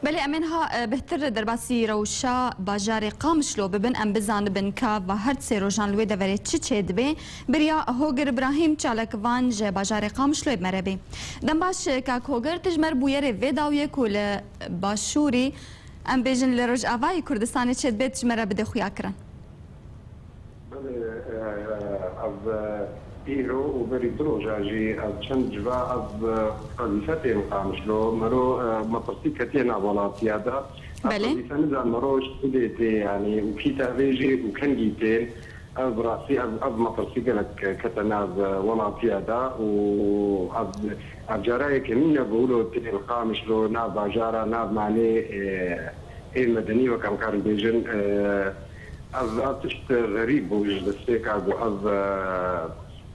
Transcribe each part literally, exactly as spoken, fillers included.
Belê, em ên ha, e, bêhtir derbasî rewşa bajarê Qamişlo bibin, em bizanibin ka va her sê rojan li wê deverê çi çêdibe. Beriya Hogir Îbrahîm, çalakvan ji bajarê Qamişloyê bi me re bê. Dem baş, e, kak Hogir, tu ji me re bûyerê vê dawiyê ku li başûrî, em bêjin li Rojavayê Kurdistanê çêdibe, tu ji me re bide xuyakirin. Belê, e, e, ez, e, îro û berî du roja jî ez çend civa ez, e, qezîfe têm Qamişlo. Mero, e, metirsî ketiye nav welatiya de. Ez Belê. Qezîfe nizan mero ji kudê tê, yanî, û kî tevê jî û kengî tên. Ez bi rastî, ez, ez metirsî gelek kete nav, e, welatiya de û ez, ez cara yekemîn e ku wilo tê li Qamişlo, nav bajara, nav malê, e, ê medenî wek em karin bêjin, e, Ev, ev tişt xerîb bû ji destpêka ku ev, e,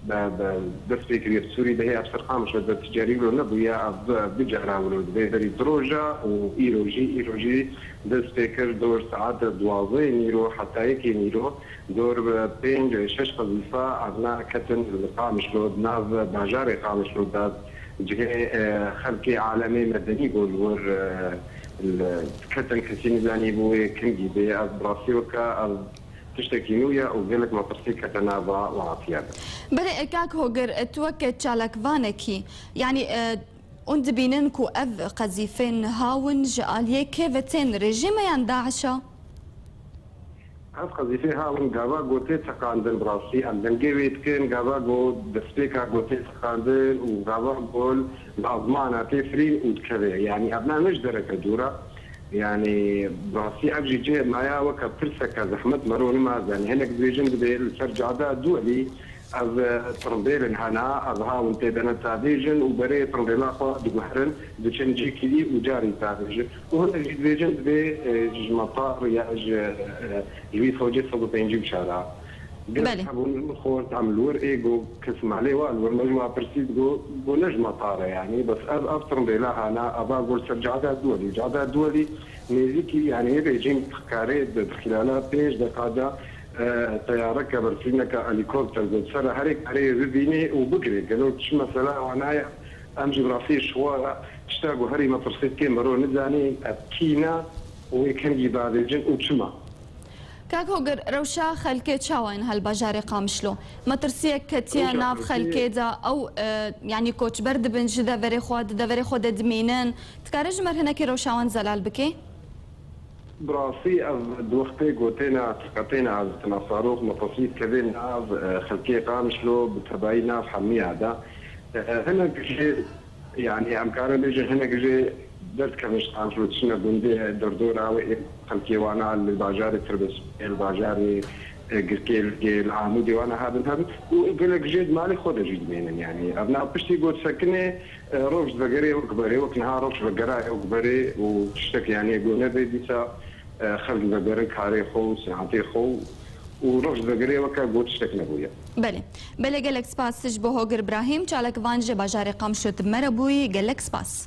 be, be, dest pê kiriye bi Sûrî de hê ev ser Qamişlo de ticarî wilo nebûye, ev, ev du cara wilo dibe berî du roja û îro jî, îro jî dest pê kir dor saet duwazdehê nîro heta yekê nîro dor bi pênc şeş qezîfa evna ketin li Qamişlo, di nav bajarê Qamişlo de cihê, e, xelkê alemê medenî got li wir, e, li, ketin kesî nizanî bû wê kingî bê. Ev bi rastî weke ev tiştekî nû ye û gelek metirsî kete nava welatiya de. Belê, e, kak Hogir, e, tu weke çalakvanekî, yanî, e, hûn dibînin ku ev qezîfên niha win ji aliyê kê ve tên, rejîma yan DAIŞ a? Ev qezîfê ha win gava gotê teqandin bi rastî. Em dengê wê dikin, gava go destpêka gotê teqandin û gava gol li ezmana tê firîn û dikeve. Yanî ev ne, ne ji dereke dûr e. Yanî bi rastî ev jî cihê maya weke pirseke zehmet mero nima zanî. Hinek dibêjin dibê li ser cada Duwelî ev, e, tirimbêlin hene, ev ha win tê de ne tavêjin û berê tirimbêla xwe diguherin, diçin cihekî dî û carî tavêjin. Û hinek jî dibêjin dibê, e, ji metar ya ji, e, ji wî fewcê sed û pêncî bişara. Gelek Belê. Hebûn xort em li wir ê go kes malê wa li wir me ji wa pirsî digo, go ne ji metar e yanî. Bes ev, ev tirimbêla hana, eva go li ser cada Duwelî. Cada Duwelî nêzîkî yanî rejîm karê di, di xilala pênc deqa de, e, teyareke bersîneke helîkopter go li ser herê karê bibînê û bigirê. Gelo çi mesela wana ye? Em jî bi rastî ji xwe tişta ku herî metirsî dike mero nizanî ev kî ne û wê kengî bavêjin û çima. Kak Hogir, rewşa xelkê çawa ye niha li bajarê Qamişlo? Metirsiyek ketiye Rewşa nav xelkê xelkê de, ew, e, yanî koçber dibin ji deverê xwe, di deverê xwe de dimînin. Dikare ji me re hinekî rewşa wan zelal bike? Bi rastî ev di wextê ku têne tiqetêne azîtina sarok metirsî dikevê nav, e, xelkê Qamişlo bi tebayî nav hemiya de. E, hinek jê, yanî em karin bêjin hinek jê derdikevin ji Qamişlo diçine gundê dordora wê ê xelkê wana li bajarê Tirbespê, li bajarê, e, Girkêlgê, li Amûdê wana hebin hebin û gelek jê di malê xwe de jî dimênin yanî. Ev nav piştî got sekinê, E, roj vegerê wek berê, wek niha roj vegera wek berê û tiştek yanî go nebe dîsa, e, xelk vegerin karê xwe û sihetê xwe û roj vegerê weke go tiştek nebûye. Belê. Belê, gelek spas ji bo Hogir Îbrahîm, çalakvan ji bajarê Qamişlo tu bi me re bûyî, gelek spas.